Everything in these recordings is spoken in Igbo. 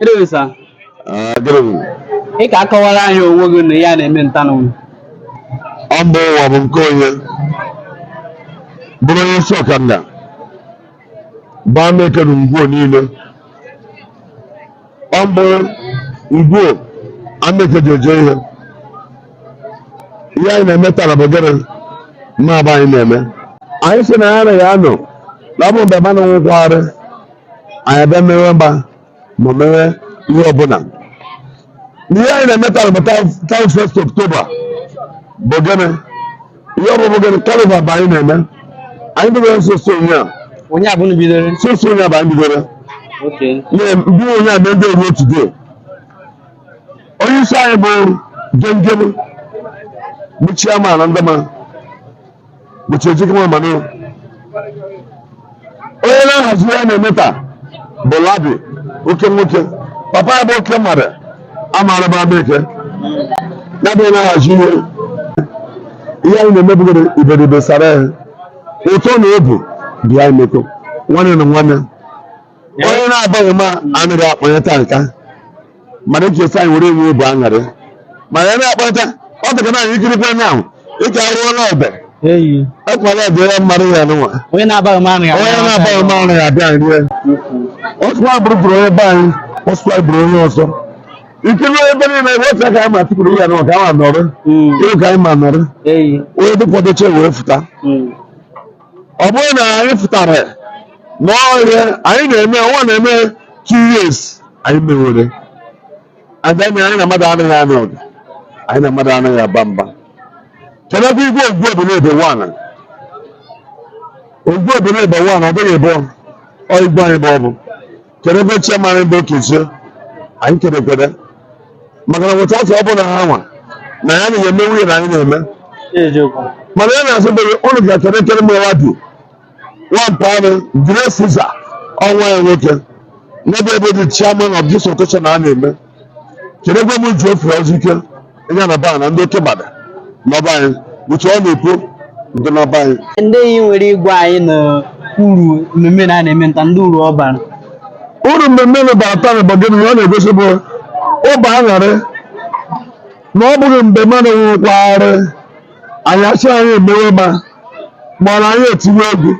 Good sir. Good evening. Ị ka akọwara anyị onwe gị na ihe a na-eme ntanụ. Ọ bụ ụwa bụ nke onye bụrụ onye isi ọkanga bụ Amaeke na Ngwo niile. Ọ bụ Ngwo Amaeke ji eje ihe. Ihe anyị na-eme taa bụ gịnị? Mma abụ anyị na-eme. Anyị sị na ya anaghị anọ na ọ bụ mgbe mmadụ nwụkwagharị anyị abịa mewe mba ma mewe ihe ọbụla. Ihe anyị na-eme taa bụ 31st October bụ gịnị? Ihe ọ bụ gịnị? Carnival bụ anyị na-eme. Anyị bidoro nso nso ụnyaahụ. Onye abụnụ bidoro? Nso nso ụnyaahụ bụ anyị bidoro. Okay. Ndị ụnyaahụ mee ndị ruo today. Onye isi anyị bụ Gengem bụ chairman ndị ma bụ Chejikwa Manu. Onye na-ahazi ya na-eme taa bụ Labi, oke nwoke. Papa ya bụ oke mmadụ amaara bụ Amaeke. Ya bụ onye na-ahazi ihe. Ihe anyị na-eme bụgoro iberibe sara ya. Ụtọ na obu bụ anyị mekọ. Nwanne na nwanne. Onye na-abaghị ma anaghị akpanye taa nka. Mana eji esi anyị were enwe obu aṅarị. Mana ya na-akpata ọ dịka na anyị ikirikwa na ahụ ịka arụọla ọbẹ. Eyi. Ekwala ọbẹ ya mmadụ ya nụnwa. Onye na-abaghị m anaghị Onye na-abaghị ma anaghị abịa anyị rie. Ọsụkwa bụrụ onye be anyị, ọsụkwa bụrụ onye ọzọ. Ikiri ebe niile ebe otu aka anyị ma tụpụrụ ya nụnwa ka anyị ma nọrọ. Ịrụ ka anyị ma nọrọ. Eyi. Onye dịkwadoche wee fụta. Ọ bụrụ na anyị fụtara na ọhịa anyị na-eme ọnwa na-eme 2 years anyị mewere. And then anyị na mmadụ anaghị anọ ọgụ. Anyị na mmadụ anaghị aba mba. Kedụkwa igwe Ogwu Ebelebe 1? Ogwu Ebelebe 1 ọ dịghị ebe ọ igwe anyị bụ ọ bụ. Kedụ ebe chairman bụ Okezie? Anyị kedekwede. Maka na weta afọ ọ bụla ha nwa na ya anaghị eme nwunye na anyị na-eme. Eziokwu. Mana ya na-asị bụ ụnụ ga-ekele ekele m Labi nwampa anụ Grace Caesar ọnwa ya nwoke n'ebe ebe dị chairman of this occasion a na-eme. Kedu ebe m ji ofe ọzọ ike ịnya na baa na ndị oke mmadụ n'ọba anyị bụcha ọ na-ekwu ndị n'ọba anyị. Ndị enyi nwere igwe anyị na uru mmemme na a na-eme nta ndị uru ọ bara. Uru mmemme na bara taa bụ gịnị? Ọ na-egosi bụ ụba aṅarị na ọ bụghị mgbe mmadụ nwụkwagharị anyị asị anyị emewe ma ma na anyị etinye egwu.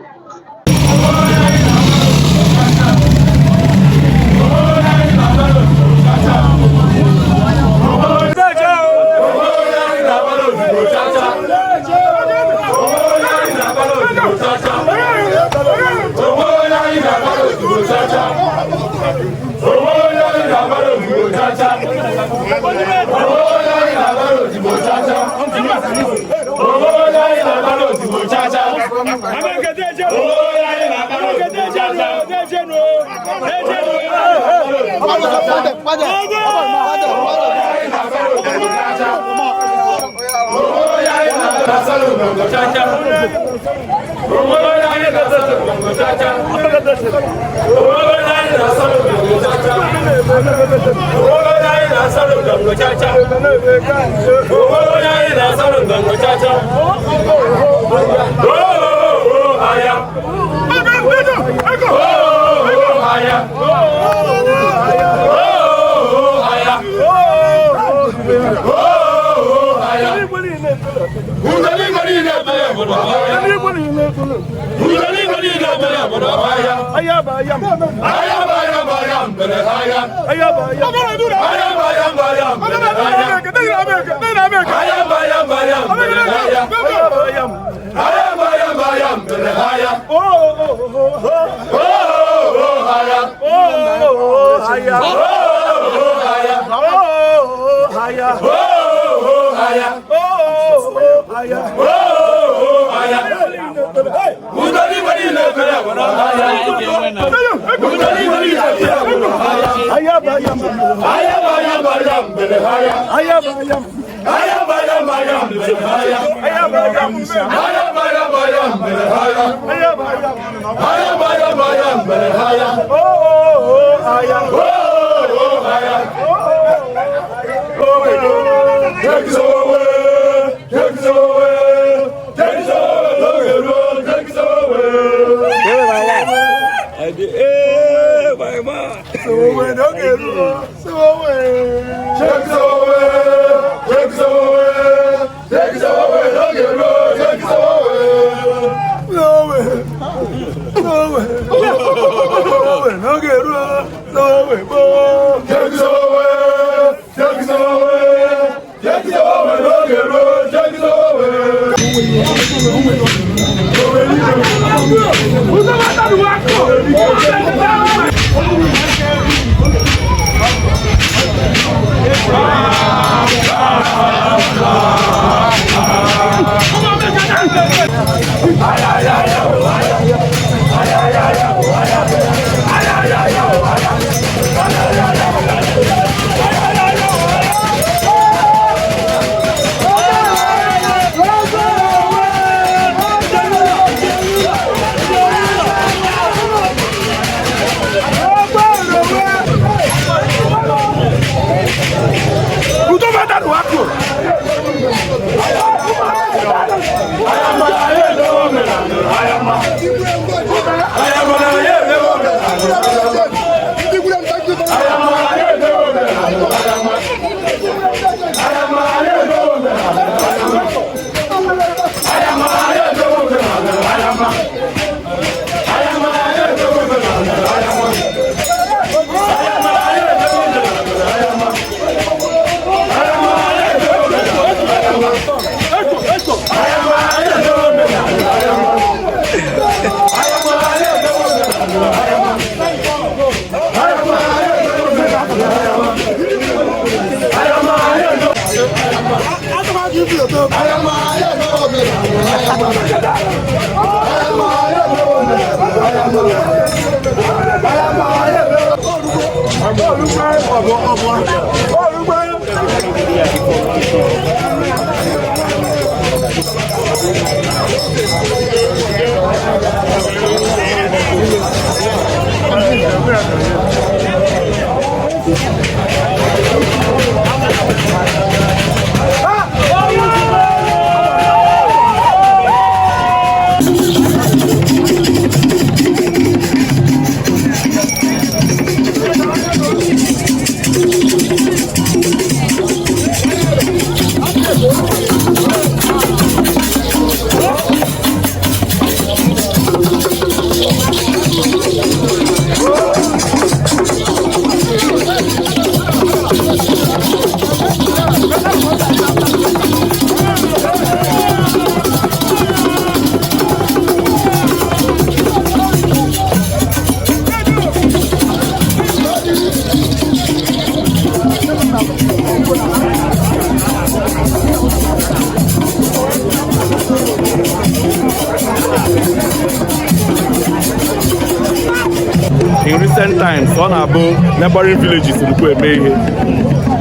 In recent times, ọ na-abụ neighboring villages nnukwu eme ihe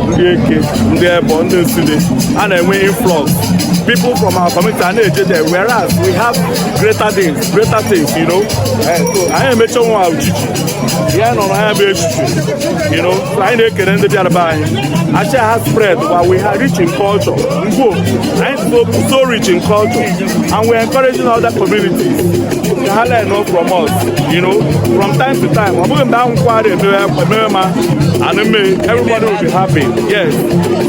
ndị Eke, ndị Ebo, ndị Nsule a na-enwe influx people from our community a na-eje there, whereas we have greater things. So anyị emecha nwa ojiji ya nọ n'anya bụ echiche. So anyị na-ekele ndị bịara be anyị achị ha spread while we are rich in culture. Ngwo anyị so so rich in culture, and we are encouraging other communities ka ha learn from us from time to time. Ọ bụghị mgbe ahụ nkwari emewe emewe ma and mme everybody will be happy. Yes,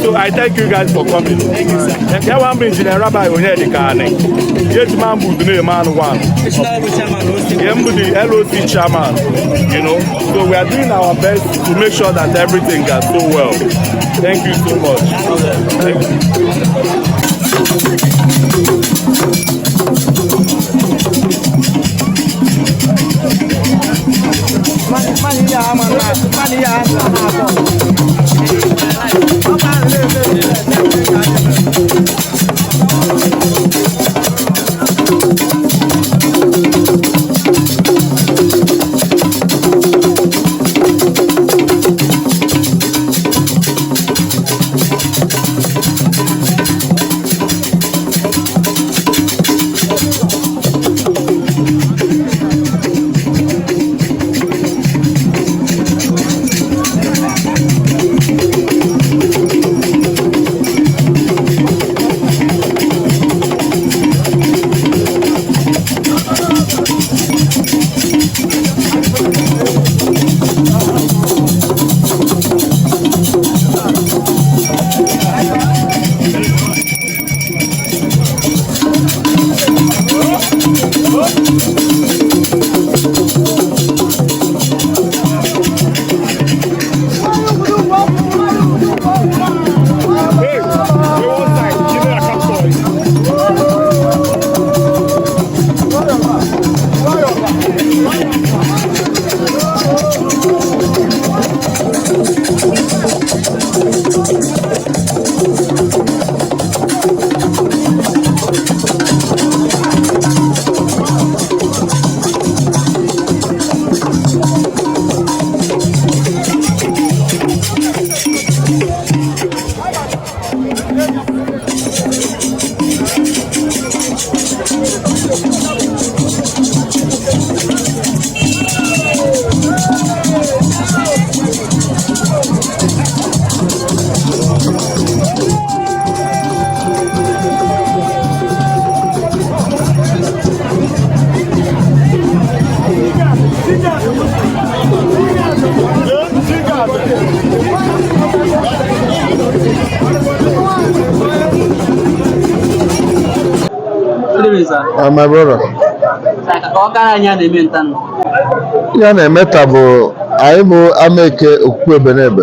so I thank you guys for coming. Thank you, sir. Ya wa mbụ Engineer Rabbi Onyedika ani ya ejima mbụ udu na-eme anụ one. Yeah, I'm the LOC chairman. So we are doing our best to make sure that everything goes so well. Thank you so much. Thank you. Sir. My brother. Sir, ka ọ kara anyị a na-eme nta nụ. Ihe a na-eme taa bụ anyị bụ Amaeke Okwukwe Ebenebe.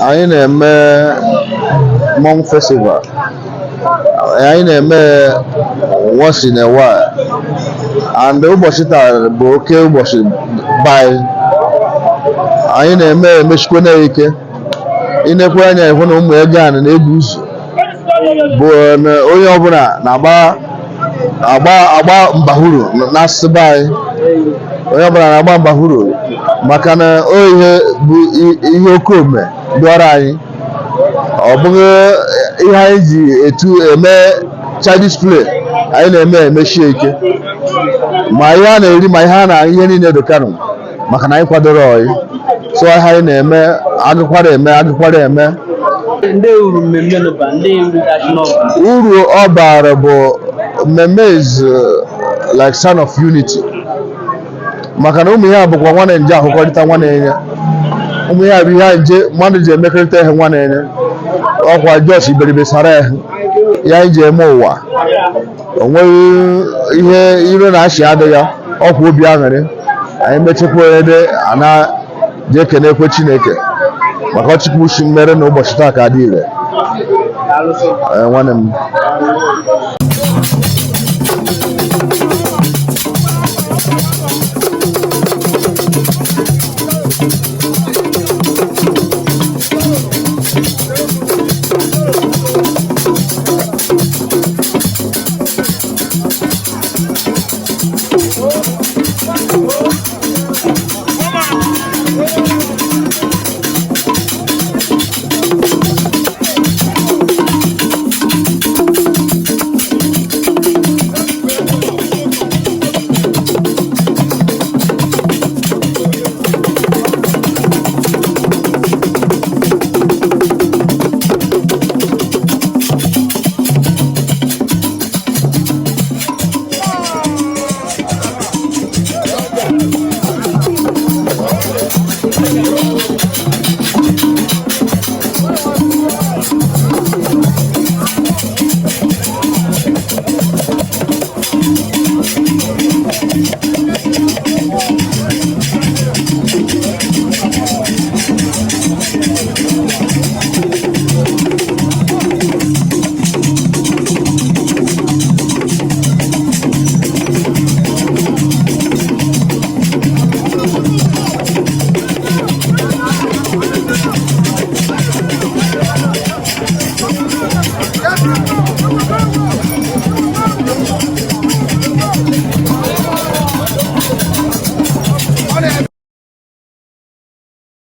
Anyị na-eme Mmọnwụ Festival. Anyị na-eme once in a while. And ụbọchị taa bụ oke ụbọchị be anyị. Anyị na-eme emechikwa ike. Inekwe anya ịhụ na ụmụ ego a na-ebu ụzọ bụ na onye ọbụla na-agba agba agba mbahuru n'asụsụ be anyị. Onye ọbụla na-agba mbahuru maka na o ihe bụ ihe oke ome dịọrọ anyị. Ọ bụghị ihe anyị ji etu eme childish play. Anyị na-eme emechie ike, ma ihe a na-eri, ma ihe a na ihe niile dị Kano, maka na anyị kwadoro ọyị. So ihe anyị na-eme agụkwara eme agụkwara eme. Ndị uru mmemme nụba, ndị uru kacha n'ọba. Uru ọ bara bụ mmemme is like sign of unity, maka na ụmụ ihe a bụkwa nwa na-nje ahụkọrịta nwa na-enye ụmụ ihe a bụ ihe a nje mmadụ ji emekọrịta ihe nwa na-enye ọkwa jos iberibe sara ya ya anyị ji eme ụwa. O nweghị ihe iro na achị adịghị ya, ọkwa obi aṅụrị. Anyị mechakwa ebe a na je ekenekwe Chineke maka ọchịkwu si mmere na ụbọchị taa ka adị ire. Ee, nwanne m.